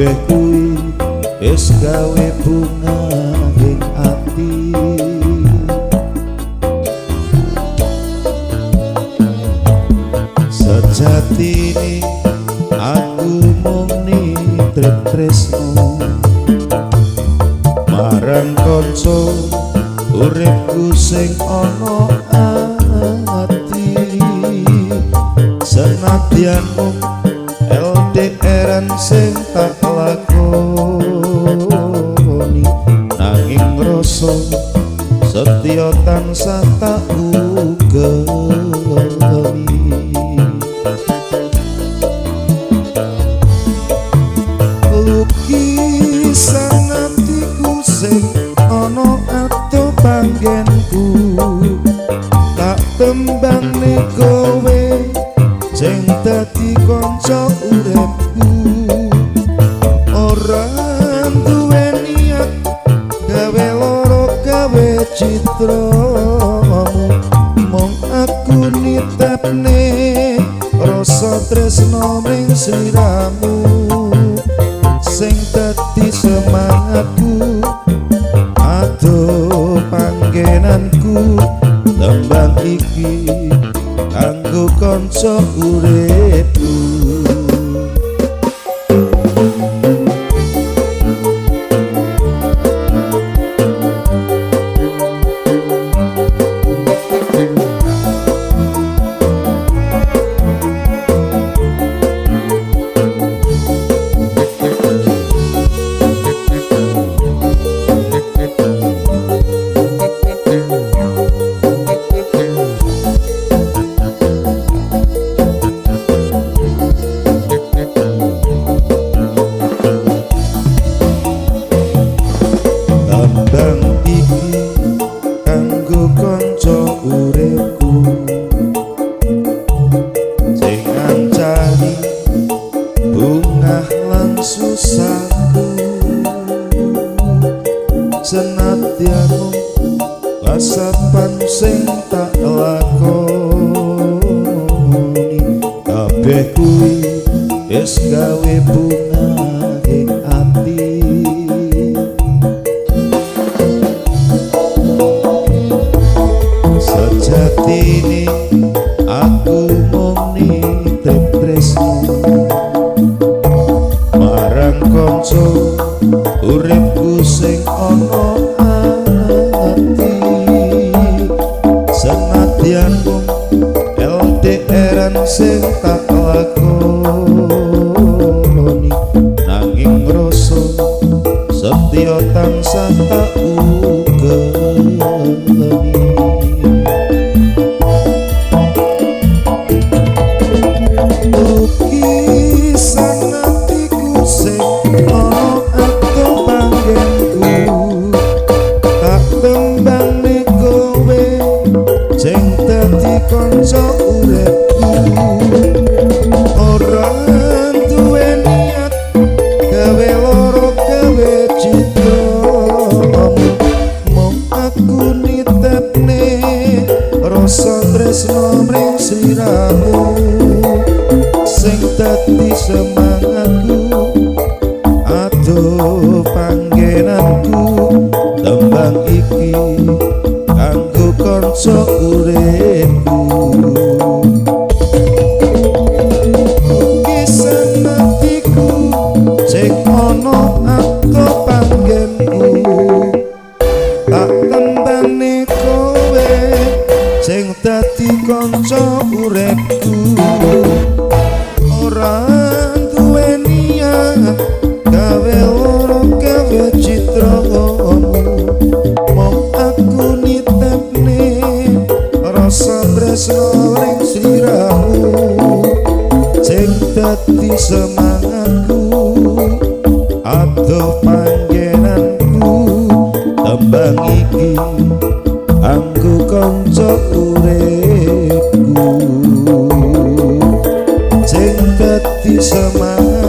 Kabeh kuwi wis gawe bunga ing ati. Sejatine aku mung nitip tresno marang kanca uripku sing ana ati. Senadyan mung LDR-an sing tak lakoni, nanging rasa setya tansah tak ugemi. Lukisan atiku sing ana ato panggenku, tak tembangne kowe sing dadi kanca uripku. Ora duwe niat gawe loro gawe citramu, mung aku nitepne rasa tresno mring sliramu sing dadi semangatku, aduh panggenanku. Tembang iki kanggo kanca uripku. Tembang iki kanggo kanca uripku sing ngancani bungah lan susahku. Senadyan mung wasapan sing tak lakoni, kabeh kuwi wis gawe bunga ing ati. Sejatine aku mung nitip tresno marang kanca uripku sing ana ati. Senadyan mung LDR-an sing tak lakoni, nanging rasa setya tansah tak ugemi. Lukisan atiku sing ana ato panggenku, tak tembangne kowe sing dadi kanca uripku. Ora duwe niat gawe loro gawe citramu, mung aku nitepne rasa tresno mring sliramu sing dadi semangatku, aduh panggenanku. Tembang iki kanggo kanca uripku. Lukisan atiku sing ana ato panggenku, tak tembangne kowe sing dadi kanca uripku. Ora duwe niat gawe loro gawe citramu, mung aku nitepne rasa tresno ring sliramu sing dadi semangatku, aduh panggenanku. Tembang iki kanggo kanca uripku sing dadi semangatku.